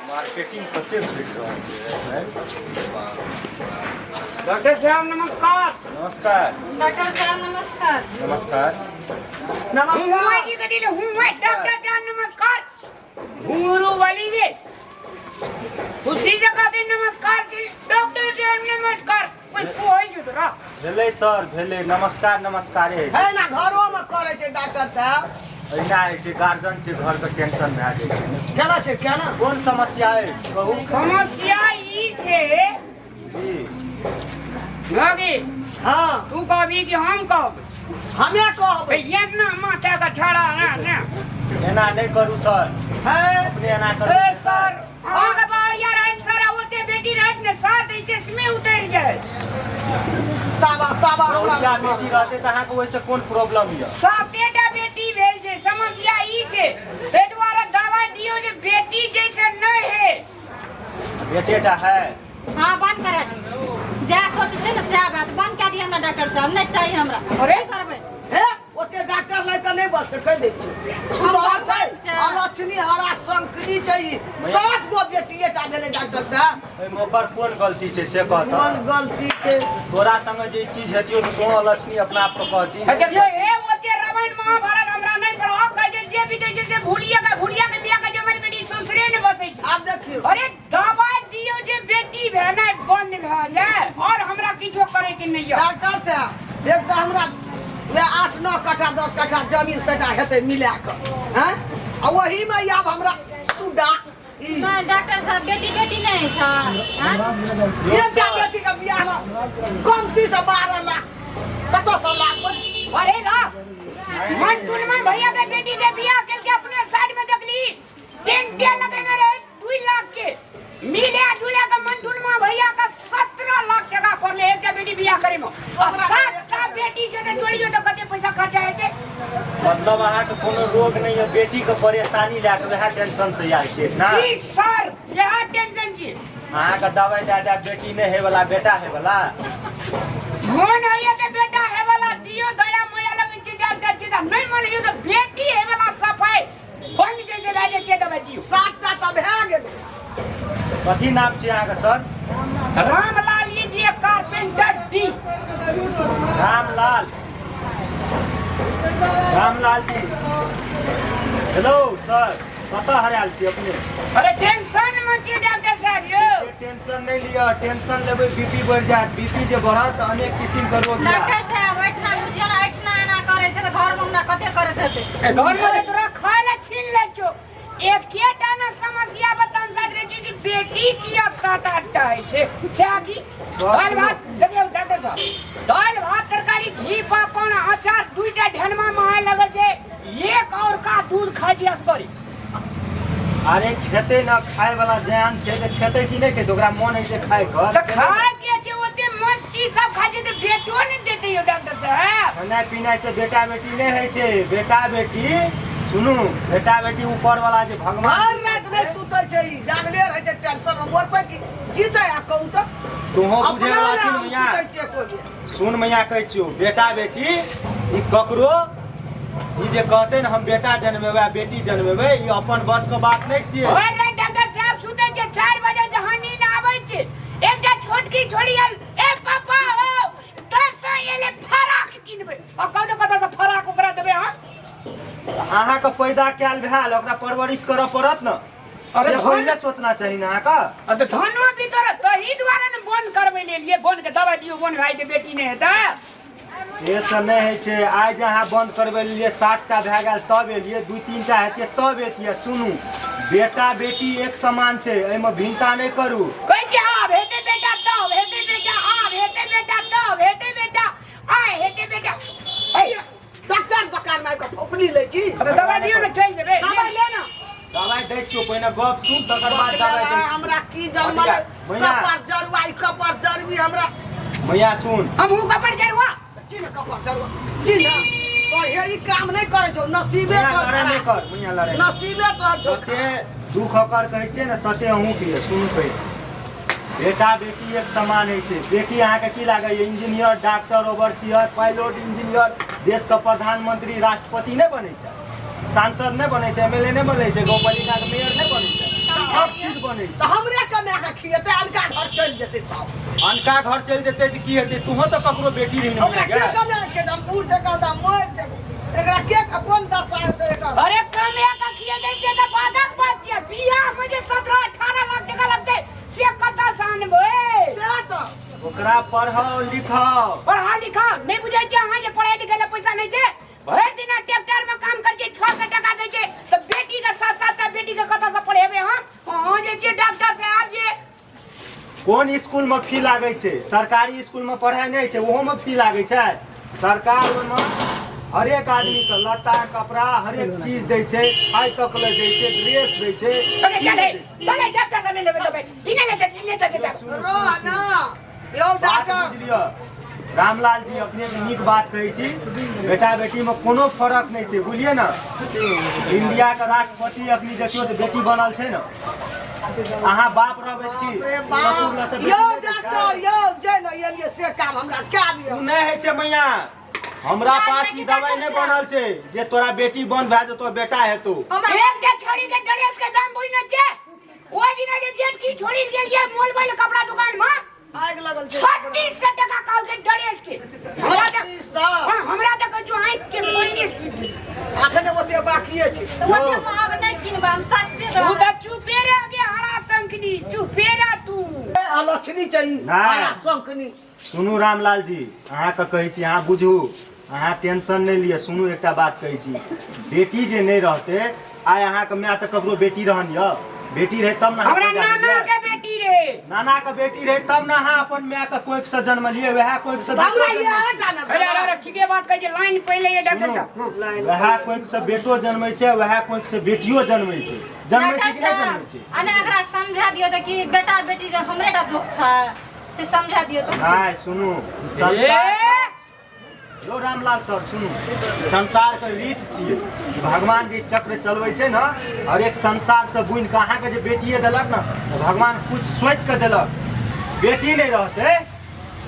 Marketing कते घटि रहल छै आइ बाप। डॉक्टर साहब नमस्कार। नमस्कार। डॉक्टर साहब नमस्कार। नमस्कार। नमस्कार। जी कटी ले हूँ मैं डॉक्टर साहब नमस्कार। घुंघरू वाली रे उसी जगह पे नमस्कार से डॉक्टर साहब नमस्कार। कोई कोई जो तोरा भेलै सर भेलै नमस्कार नमस्कारे होइ छै। है ना घरो में करै छै डॉक्टर साहब। एहिना होइ छै गार्जियन छै घरके टेंशन भए जाइ छै। केना छै केना? कोन समस्या अछि कहू। समस्या ई छै जी लगे। हाँ। तू कहबी कि हम कहब? हमे कहबै। भैया ना माथा का ठड़ा ना ना। एना नहि करू सर। है अपने एना करू। ए सर अहाँके बाहर यार आबि सर आ ओते बेटी रहत ने साथ दै छै इसमे उतरि जाए। ताबा ताबा हमरा बहुतिया बेटी रहतै तऽ अहाँके ओहिसँ कोन प्रॉब्लम यऽ? सातेटा बेटी भेल छै समस्या ई छै ताहि दुआरे दवाइ दियौ जे बेटी जैसे नहि है। बेटेटा है। हाँ बंद करा दी जा सोच छै ने सएह बात बंद कए दिअ हमरा डॉक्टर साहब नहीं चाहिए हमरा। अरे? की करबै? हे ओते डॉक्टर लए कऽ नहि बसतै कहि दै छियौ। छुदर छै छै। अलक्ष्मी हरा शंकरी छै ई। सात गो बेटिए टा भेलै डॉक्टर साहब। एहिमे ओकर कोन गलती छै से कह कोन तऽ। गलती छै? तोरा संगे जे ई चीज हेतियौ तऽ तोँ अलक्ष्मी अपना आपके कहती। हे देखियौ हे ओते रामायण महाभारत हमरा नहि पढ़ाओ कहै छै जे भी दै छै से भूलिए के भूलिए के बियाह के जे हमर बेटी ससुरे ने बसै छै। आब देखियौ। अरे दवाइ दियौ जे बेटी भेनाइ बंद भए जाय और हमरा किछो करे के नहि यऽ। डॉक्टर साहब एक तऽ हमरा वएह 8 9 कट्ठा 10 कट्ठा जमीन सटा हेतै मिला कऽ हैं आ ओहीमे आब हमरा सुडा ई। नहीं डॉक्टर साहब बेटी बेटी नहीं छै हाँ? एकटा बेटीके बियाहमे कमती से 12 लाख कतऽसँ लागबै? अरे ला मन टुनमन भैया के बेटी के बियाह केलके अपने साइड में देखली टेंटे लगेने रहे 2 लाख के मिले जुले के मंटुनमा भैया का 17 लाख टका पड़ले एकटा बेटी बियाह करे में आ सातटा बेटी छै तऽ जोड़ियो तऽ कते पैसा खर्चा हेतै। मतलब अहाँके कोनो रोग नहि यऽ बेटीके परेशानी लए कऽ वएह टेंशन से आयल छियै ना? जी सर इएह टेंशन छी। अहाँके दवाइ दए दए बेटी नहि होयवला बेटा होयवला। मन होइए तऽ बेटा होयवला दियौ दया माया लगै छै डॉक्टर जी तऽ नहि मन होइए तऽ बेटी होयवला सफाइ बंद जैसे भए जाइ से दवाइ दियौ। 7टा तऽ भए गेलै। कथी नाम छै अहाँके सर? रामलाल जी जी carpenter D. Ramlal Ramlal ji hello sir कतऽ हरायल छी अपने? अरे टेंशन में छी डॉक्टर साहब यौ। टेंशन नहीं लिअ टेंशन लेबै बीपी बढ़ि जायत बीपी जे बढ़त तऽ अनेक किसिम के रोग डॉक्टर साहब एहिठिना बुझियौ ने एहिठिना एना करै छै तऽ घरमे हमरा कते करैत हेतै। घर में तोरा खाय ला छीन लै छौ। एकेटा ना समस्या बतान साथ रहे छै जे बेटी किया 7 8टा होइ छै से की दालि भात देखियौ डॉक्टर साहब दालि भात तरकारी घी पापड़ अचार दुईटा ढेनमा माय लगै छै एक और का दूध खाइ छी असगरे। अरे खेतै न खाय वाला जान छै तऽ खेतै कि नहि खेतै ओकरा मन होइ छै खाय के। तऽ खाय के छै ओते मस्त चीज सब खाय छै तऽ बेटो नहि देतै यौ डॉक्टर साहब। खेनाइ पिनाइ से बेटा बेटी नहि होइ छै बेटा बेटी सुनू बेटा बेटी ऊपर वाला जे भगवान हर राति नहि सुतै छै ई जागले रहै छै टेंशन मे मरतै कि जीतै आ कहू तऽ। तोहो बुझै अपना वाला ने छी हम मैया। सुतै छियै एको बेर। सुन मैया कहै छियौ बेटा बेटी ई ककरो ई जे कहतै ने हम बेटा जनमेबै आ बेटी जनमेबै ई अपन बस के बात नहि छियै। भरि राति डॉक्टर साहब सुतै छै 4 बजे जहाँ नींद आबै छै एकटा छोटकी छोड़ी आयल ए पापा हो 10 एले फराक किनबै आ कहू तऽ कतऽसँ फराक ओकरा देबै हम? अहाँके पैदा कयल भेल ओकरा परवरिश करऽ पड़त ने। अरे से धन पहिले सोचना चाही ने अहाँके। आ तऽ धनो भीतर तही दुआरे ने बन करबै लेलियै बन के दवाइ दियौ बन भाई के बेटी नहि हेतै। से से नहि होइ छै आइ जे अहाँ बंद करबै लेलियै 7टा भए गेल तब एलियै 2 3टा हेतै तब एतियै। सुनू बेटा बेटी एक समान छै एहिमे भिन्नता नहि करू। कहै छै आब हेतै बेटा तब हेतै बेटा आब हेतै बेटा तब हेतै बेटा आइ हेतै बेटा। डॉक्टर दोकान में आबि कऽ फौकनी लै छी। अबे दवाइ दियौ ने चलि जेबै। दवाइ ले ना। दवाइ दै छियौ पहिने गप सुन तकर बाद दवाइ दै छियौ। हमरा की जन्मल मैया। कपर जरुआ ई कपर जरुई हमरा। मैया सुन। हमहूँ कपर जरुआ। चिन्ह कपर जरुआ चिन्ह तो हे ई काम नहि करै छौ नसीबे मैया तोहर लड़ाइ नहि खराब। कर मैया लड़ाइ। नसीबे तोहर छौ। जते दुख ओकर कहै छियै ने तते अहूँ के सुनू कहै छी। बेटा बेटी एक समान होइ छै। बेटी अहाँके की लागैए engineer doctor overseer pilot engineer देशके प्रधानमंत्री राष्ट्रपति नहि बनै छै सांसद नहि बनै छै एमएलए नहि बनै छै गाउँपालिकाके मेयर नहि बनै छै। सब चीज बनै छै। तऽ हमरे कमा कऽ खिएतै, अनका घर चलि जेतै सब। अनका घर चलि जेतै तऽ की हेतै? तूहो तऽ ककरो बेटी रही ने। ओकरा के कमा के खिएतै? हम बूढ़ जकाँ तऽ मरि जेबै, एकरा के कोन दशा हेतै एकर? अरे कमे का किए दै से तऽ बादक बात छियै, बियाह में जे 17-18 लाख टका लगतै से कतऽ से आनबै? से तऽ ओकरा पढ़ाओ लिखाओ। पढ़ा लिखा नहि बुझै छियै अहाँ जे पढ़ाई लिखाई लए पैसा नहि छै। भरि दिना ट्रैक्टर में काम करै छै, 600 टका दै छै, तऽ बेटी के साथ साथ बेटी के कतऽ से पढ़ेबै हम? अहाँ जे छियै डॉक्टर साहब जे कोन स्कूल में फी लागै छै? सरकारी स्कूल में पढ़ाइ नहि छै, ओहो में फी लागै छै। सरकार ओहिमे हरेक आदमी के लत्ता कपड़ा हरेक चीज दै छै, आइ तक ले दै छै, ड्रेस दै छै। अरे चले चले, डॉक्टर लग नहि लेबै दबाइ, ई नहि लेतै, ई लेतै डॉक्टर। रह ना यौ बात डॉक्टर। बुझि लिअ रामलाल जी, अपने के नीक बात कहै छी। बेटा बेटी में कोनो फर्क नहि छै, बुझलियै ने? इंडिया के राष्ट्रपति अखनी देखियौ तऽ बेटी बनल छै ने। अहाँ बाप रहबै की बाप रे ससुर बाप लग से बेटी यौ नहि दै छै? डॉक्टर यौ, जे लऽ एलियै से काम हमरा कए दिअ। ओ नहि होइ छै मैया, हमरा पास ई दवाई नहि बनल छै जे तोरा बेटी बंद भए जेतो, बेटा हेतो। हमरा एकटा छोड़ी के ड्रेस के दाम बुझ न छै। ओहि दिना जे जेटकी छोड़ी गेलियै मोल कपड़ा दुकान में, आगि लगल छै। 3600 टका कहलकै ड्रेस के। हमरा तऽ 3600? हाँ, हमरा तऽ कहै छौ आँखि के पानि सुखि गेल। अखने ओते बाकिए छै। तऽ ओते महग नहि किनबै हम, सस्ते तू दवा। तऽ चुपे रह गे हरा शंखनी, चुपे रह तू। ए, अलक्षणी छै ई, नहि। हरा शंखनी। सुनू रामलाल जी, अहाँके कहै छी, अहाँ बुझू, अहाँ टेंशन नहि लिअ। सुनू, एकटा बात कहै छी, बेटी जे नहि रहतै, आइ अहाँके माय तऽ ककरो बेटी रहन यऽ, बेटी रहै तब ने अहाँ हमरा पैदा नाना भेलियै। के बेटी रे। नाना के बेटी रहै तब ने अहाँ अपन माय के कोखि से जन्मलियै, वएह कोखि से हमरा बेटो इएह जन्मै टा ने। अरे अरे अरे, ठीके बात कहै छै, लाइन पहिले ये डॉक्टर सुनू, साहब। लाइन। वएह कोखि से बेटो जन्मै छै, वएह कोखि से बेटियो जन्मै छै। जन्मै छै डॉक्टर कि नहि साहब जन्मै छै? आ नहि एकरा समझा दियौ तऽ कि बेटा बेटी के हमरे टा दुख छै, से समझा दियौ तऽ। नहि, सुनू, ई संसार यो रामलाल सर, सुनू, ई संसार के रीत छियै। भगवान जे चक्र चलबै छै ने, हरेक संसार से बुनि कऽ अहाँके जे बेटिए देलक ने, तऽ भगवान कुछ सोचि कऽ देलक। बेटी नहि रहतै,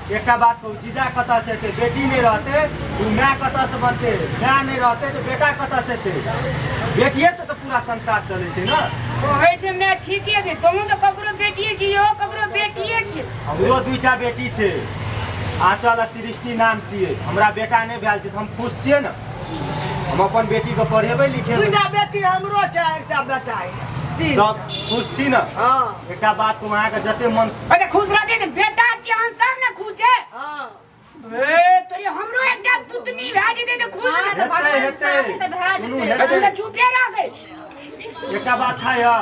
एकटा बात कहू, जीजा कतऽ से एतै? बेटी नहि रहतै तऽ माय कतऽ से बनतै? माय नहि रहतै तऽ बेटा कतऽ से एतै? बेटिए से तऽ पूरा संसार चलै छै ने। कहै छै मैं ठीके छै, तुम तऽ ककरो बेटिए छी, इहो ककरो बेटिए छै। हमरो दुईटा बेटी छै, आंचल आ सृष्टि नाम छियै। हमरा बेटा नहि भेल छै तऽ हम खुश छियै ने। हम अपन बेटीके पढ़ेबै लिखेबै। दूटा बेटी हमरो छै, एकटा बेटा है, तीन। तब खुश छी ने? हाँ। एकटा बात कहू, अहाँके जते मन अरे खुश रहते ने, बेटा छियै हम तब ने खुश छै। हाँ। ए तोरी हमरो एकटा पुतनी भए जेतै तऽ खुश हाँ, रहतै। तऽ भगवान हेतै, चाहतै तऽ भए सुनू, जेतै। हेतै। तू तऽ चुपे रह गई। एकटा बात था यऽ,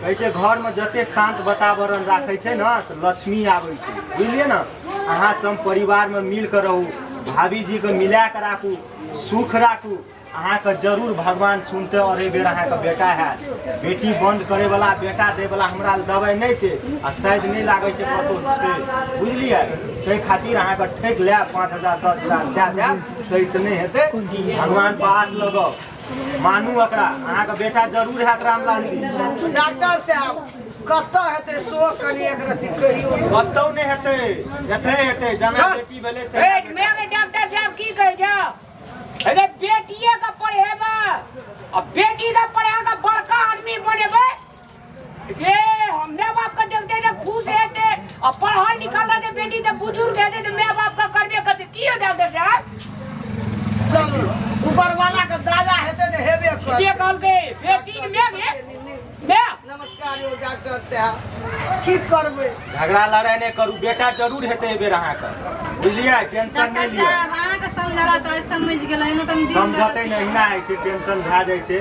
कहै छै घरमे जते शान्त वातावरण राखै छै ने तऽ लक्ष्मी आबै छै, बुझलियै ने? अहाँ सब परिवारमे मिल कऽ रहू, भाभीजीके मिला कऽ राखू, सुख राखू, अहाँके जरूर भगवान सुनतै और एहि बेर अहाँके बेटा हैत। बेटी बंद करैवला, बेटा दैवला हमरा लग दवाइ नहि छै आ शायद नहि लागै छै कतहु छै, बुझलियै? ताहि खातिर अहाँके ठकि लेब, 5000 10,000 दए देब, ताहिसँ नहि हेतै। भगवान पर आस लगाउ, मानू एकरा, अहाँके बेटा जरूर हैत रामलाल जी। डॉक्टर साहब, कतऽ हेतै सो कनि एक रत्ती कहियौ। कतहु नहि हेतै, एतै हेतै, जेना चल। बेटी भेलै ए तेना बेटा। मैं डॉक्टर साहब की कहै छौ? अरे बेटिए के पढ़ेबै आ बेटी के पढ़ा के बड़का आदमी बनेबै रे, हम माय बाप के देखते तऽ खुश हेतै आ पढ़ल लिखल रहतै बेटी तऽ बुजुर्ग हेतै तऽ माय बाप के करबे करतै। की हो डॉक्टर साहब? चलू, ऊपर वाला के दया हेतै तऽ हेबे के करतै। कहलकै बेटी ने मैं गे मैं। नमस्कार यौ डॉक्टर साहब, की करबै? झगड़ा लड़ाइ नहि करू, बेटा जरूर हेतै एहि बेर अहाँके, बुझलियै? टेंशन डॉक्टर नहि लिअ। साहब, अहाँके समझला से समझ गेलै ने तऽ समझतै नहि, एहिना होइ छै, टेंशन भए जाइ छै।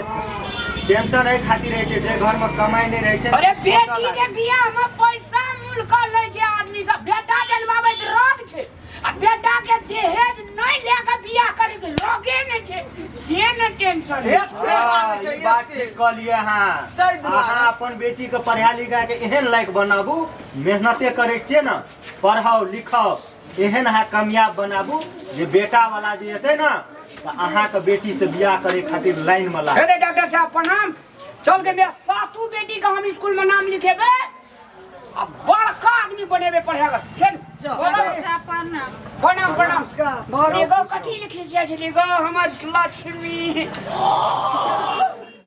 टेंशन एहि खातिर होइ छै जे घरमे कमाइ नहि रहै छै। अरे सोचऽ बेटी लागै के बियाह में पैसा मूल कर लै छै आदमी सब, बेटा जनमाबै तऽ रोग छै आ बेटा के दहेज नहीं लेके बियाह करे के रोगे नहीं छै, से ने टेंशन है। एते लागै छै, ई बात एते। ठीक कहलियै अहाँ। ताहि दुआरे। अहाँ अपन बेटी के पढ़ा लिखा के एहन लायक बनाबू, मेहनते करै छियै ने, पढ़ाउ लिखाउ, एहन अहाँ कामयाब बनाबू जे बेटा वाला जे हेतै ने तऽ अहाँके बेटी से बियाह करे खातिर लाइन में लाग। हे डॉक्टर साहब प्रणाम। चल के मैं सातों बेटी का हम स्कूल में नाम लिखेबे आ बड़का आदमी बनेबे पढ़ेगा। चल। डॉक्टर साहब प्रणाम। प्रणाम प्रणाम। नमस्कार। बाप रे गो, कथी लिखी छियै छली गो हमर लक्ष्मी?